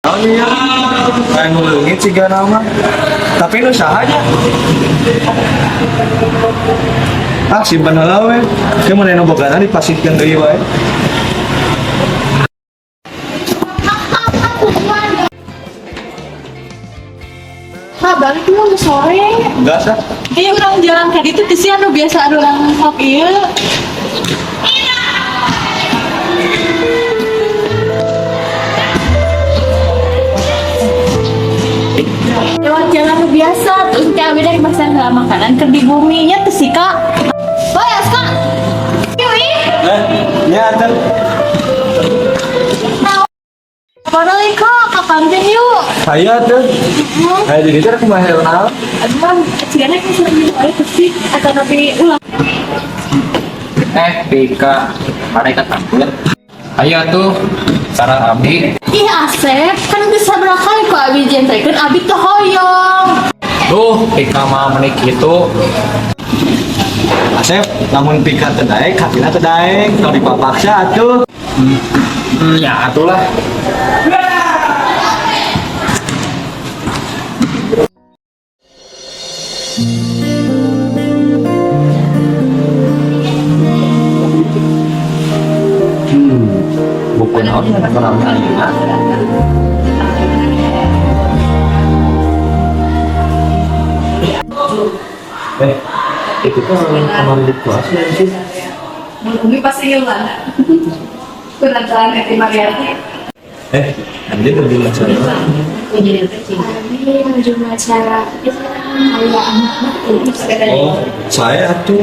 Oh iya, kayak ngulungin sih gak nama. Tapi lu saha nya? Ah, simpen heula we. Ke mana nu bogana dipasihkeun deui wae. Pak, balik dulu udah sore. Enggak sah. Iya, orang jalan tadi tuh di anu biasa ada orang sok iya. Lewat jalan nu biasa, terus teh abi dari masan heula makanan keur di bumi nya teu sih, Kak. Bae, Aska. Yuk, ih. Eh, ya atuh. Padahal Kak, ke kantin yuk. Saya tuh. Kayak jadi teh kumaha naon? Aduh, mah, cigana yang sering gitu aja tuh sih, atau nanti ulang. Eh, Pika, mereka takut. Ayo tuh, sarang abdi. Ih, Asep, kan bisa berapa kali kok abi jentrekeun abi tuh hoyong. Duh, Pika mah menik itu. Asep, lamun pika teu daek, hatina teu daek, tong dipapaksa atuh. Ya atulah. Buku naon ya rame ayeuna? Eh, itu tuh kamar di kelas ya sih. Bumi pasti hilang. Penataran Eti Mariati. Eh, anjir udah acara. Abi menuju acara kayak anak. Oh, saya tuh.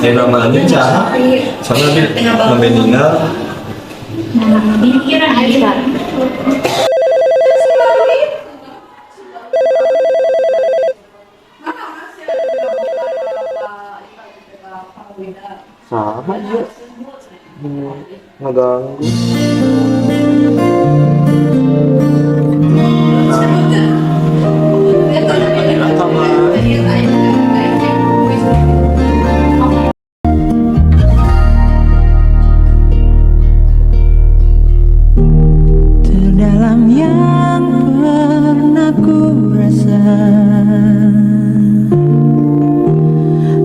Eh, namanya Caha. Sama di nama Nina. Nama abi Aira. Sama aja. Ngeganggu. Terdalam yang pernah ku rasa.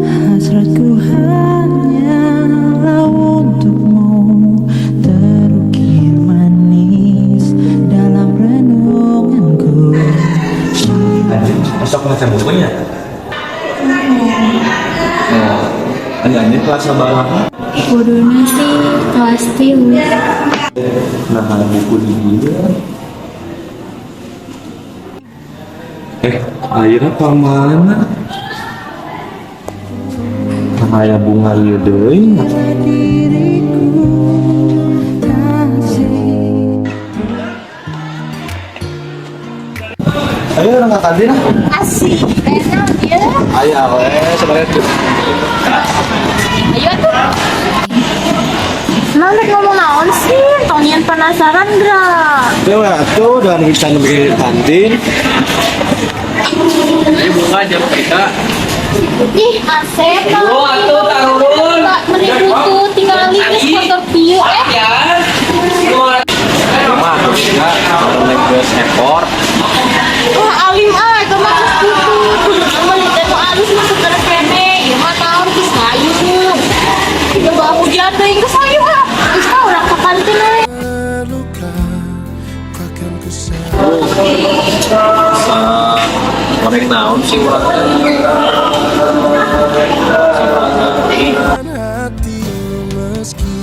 Hasratku hanyalah untukmu, terukir manis dalam renunganku. Anjir, masa aku maca bukunya? Oh, anjir kelas sabaraha? Kuduna sih kelas 3. Nah, buku di dia. Eh, akhirnya ke mana? Nah, aya bunga ieu deui. Diriku kasih. Ayo urang ka kantin ah. Asik, enak ya. Ayo we, sebenarnya tuh. Ayo tuh. Nah, rek ngomong naon sih? Tonian penasaran gerak. Tuh, atuh dan bisa nemuin di kantin. Ini bunga jam Pika. Ih, Asep, Oh, atuh tarurun. Pak, meni butuh tinggal geus kotor pieu eh. Mah, Pika, naik geus ekor. Wah, alim ah, itu mah geus butuh. Kudu meuli teh nu alus mah seger kene. Ieu mah taon geus hayu. Coba hujan deui geus hayu ah. Geus tah urang ka kantin we. Goreng naon sih urang teh? Hatimu meski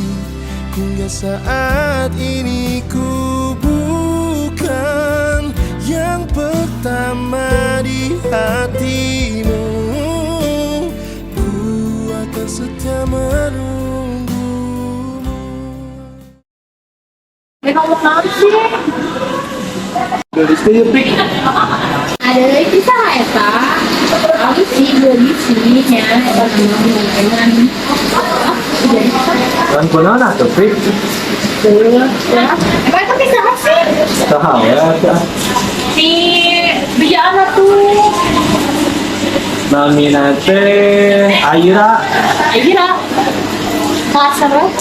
hingga saat ini ku bukan yang pertama di hatimu, ku akan setia menunggumu. Rek ngomong naon sih? Gelis teh ieu, Pik. Ada lagi saha eta? Aku sih geulis sih nya eta dengan. Kan kunaon atuh, Pik? Ya, emang itu saha sih? Saha we atuh. Si Bejaan atuh. Namina teh Aira. Aira. Kelas berapa?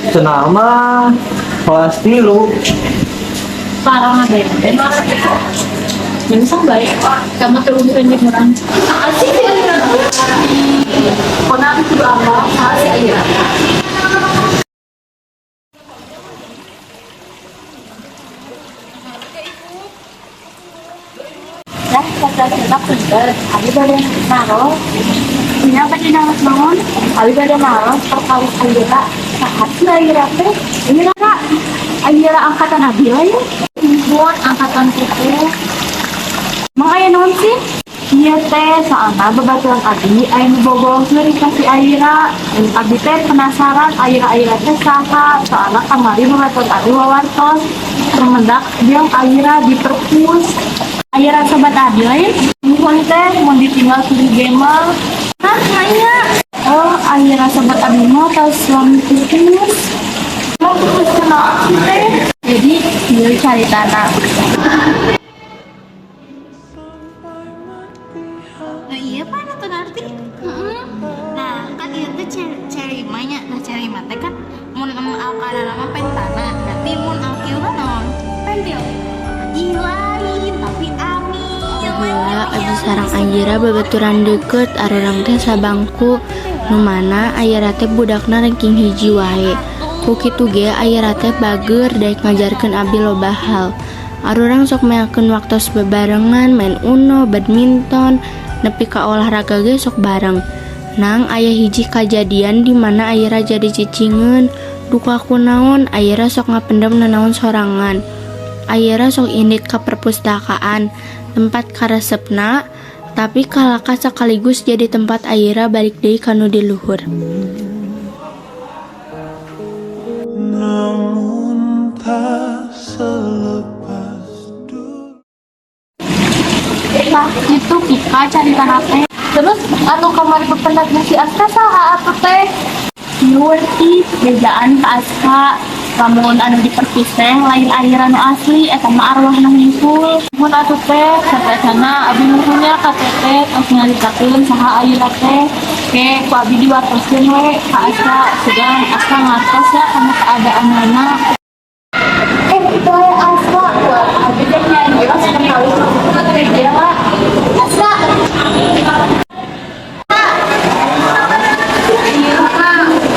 Cenah mah kelas 3. Parang ada. Minsan baik. Kamu tuh urusan jeung urang. Asik sih Aira tuh. Pokoknya aku kudu apa? Saha si Aira. Nah, kata siapa punten, abi bade naros. Nya bade naros naon? Abi bade naros perkawis Aira. Saha sih Aira teh? Ini Kak, Aira angkatan abi lah ya. Muhun angkatan kuku. Mang aya naon sih? Iya teh, soalna babaturan abi aya nu bogoh seuri ka si Aira. Abi teh penasaran Aira-Aira teh saha, soalna kamari babaturan abi wawartos rumendak jeung Aira di perpus. Aira sobat abi lain? Muhun teh mun ditinggal kudu gemal. Hah, nanya. Oh, Aira sobat abi mah tos suami putus. Mau putus kenapa sih teh? Jadi, ieu caritana. Nah, iya pak nonton arti. Nah kan itu teh C lima nya. Nah, C lima teh kan mun alkana mah pentana, berarti mun alkil mah naon? Pentil. Ih, lain, tapi amil. Baheula abdi sareng Aira babaturan deukeut, arurang teh sabangku, nu mana Aira teh budakna ranking 1 wae. Ku kitu ge Aira teh bageur daek ngajarkeun abdi loba hal. Arurang sok meakeun waktos bebarengan main uno, badminton, nepi ka olahraga ge sok bareng. Nang aya hiji kajadian di mana Aira jadi cicingeun, duka kunaon Aira sok ngapendem nanaon sorangan. Aira sok indit ka perpustakaan, tempat karesepna, tapi kalakah sekaligus jadi tempat Aira balik deui ka nu di luhur. Namun tak selepas dulu. Nah, itu Kika cari teh. Terus anu kamari pependakna si Aska saha atuh teh? Nyuwun ih, bejaan ka Aska. Lamun anu di perpus teh lain Aira nu asli, eta mah arwahna hungkul. Mun atuh teh sateuacanna abi nuhun nya ka teteh tos nyaritakeun saha Aira teh. Ke ku abi diwartoskeun we ka Aska, sugan Aska ngartos ya kana keadaanana. Eh, itu aya Aska. Wah, abi teh nyarios perkawis teh gela. Aska. Iya, Kak.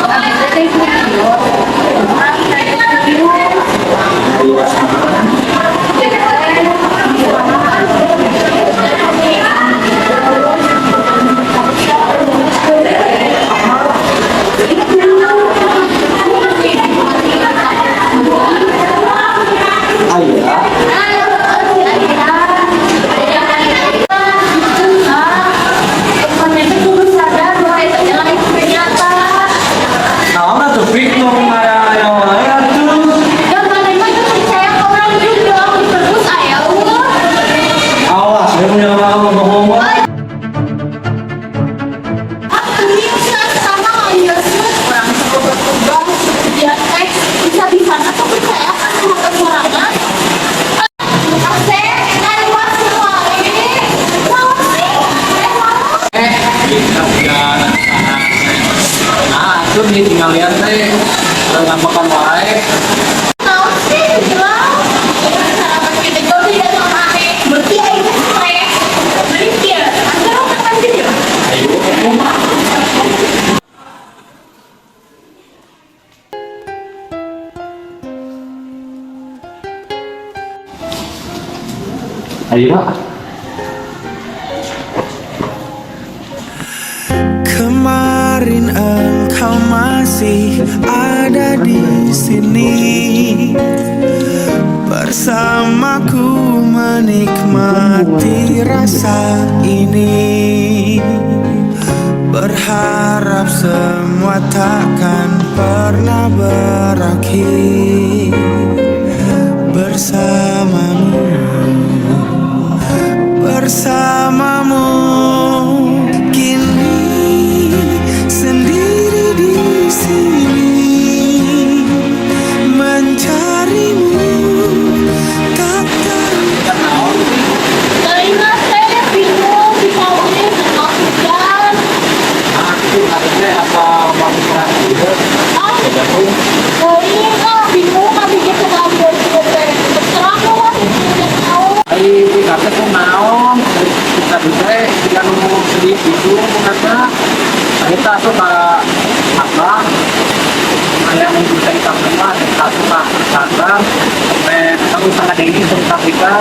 Abi teh serius. Abi teh serius. Aira. Naon atuh pik nu aya wae atuh. Awas we punya mau bohong mah. Bisa-bisa tuh percaya kan sama sorangan. Asep, lewat semua ini. Naon sih? Eh, naon? Eh, kita punya. Nah, itu nih tinggal lihat teh. Ngambekan wae. Naon sih? Jelas. Kita tidak aneh. Berarti aing stres. Beli kieu. Antara kapan gitu? Ayo. Aira. Kemarin engkau masih ada di sini, bersamaku menikmati rasa ini. Berharap semua takkan pernah berakhir. Bersamamu, bersamamu. Kini sendiri di sini, mencarimu tak Lain. Abi teh jika nu sedih gitu karena kita tuh ka apa aya nu bisa kita mah kita suka sadar sampai kamu sangat ini tentang kita.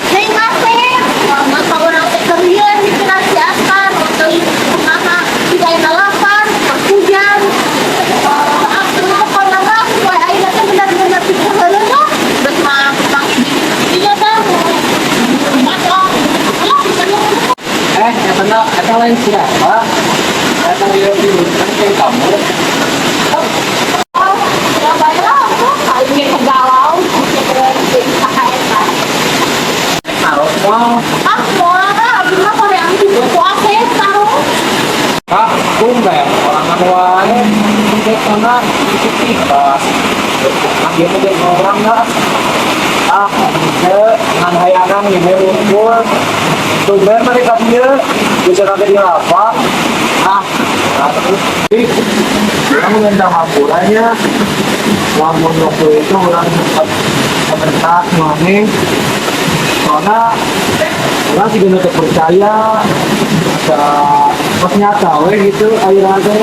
Neng Asep, mata urang teh kerieun mikiran si Askan, waktu kumaha tidak lapar, hujan. Atuh pokona mah poe ayeuna teh bener-bener pikeun lah. Geus mah mang iya tah. Masuk. Oh, bisa. Eh, eta na eta lain siapa? Eta dia di kan kamu. Oh, ya baiklah, aku aing ge galau mikiran si eta. Naros moal? Ah, moal ah, abdi mah hoream juga ku Asep taruh. Ah, tumben orang wae sampai sana itu tikas. Ah, dia mah jeung orang dah. Ah, henteu ngan hayangan ieu unggul. Tumben mereka dia bisa kagak di lapak. Ah, nah, terus kamu minta hampurannya. Lamun waktu itu urang sempat komentar maneh. Soalnya urang sih gak percaya ke pas nyata we gitu akhirnya teh.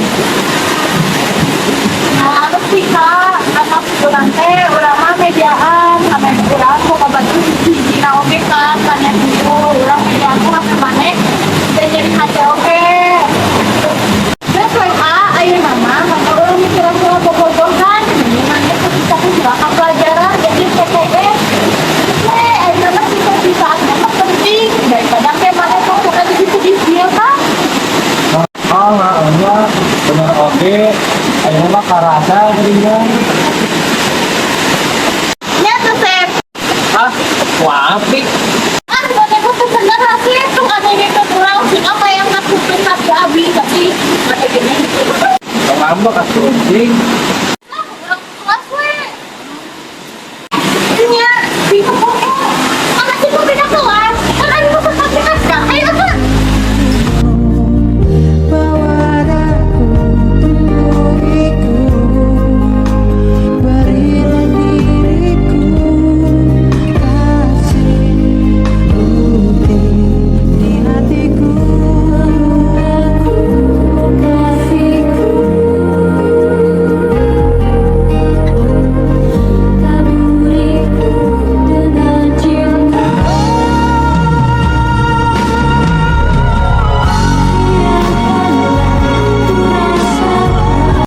Nah, anu sih kak, anak urang teh, urang mah mediaan, sampai urang mau bantu hiji na oge kan, kan yang itu, urang mediaan tuh sampai maneh, dan jadi hati oge. Terus we kak, ayo nama, maka urang mikiran soal bobogohan, ini nanti ketika aku juga pelajaran, jadi PTS, we, ayo nama sih saatnya mah penting, daripada kayak maneh tuh bukan jadi sedih dia kan. Oh, nah, bener oke. Akhirnya mah karasa jadinya. Nya tuh Sep. Ah, maaf nih. Ah, mana tuh bener sih itu ada yang kurang sih apa yang ngakuin hati abi tapi mana gini. Ngambek atuh, cing.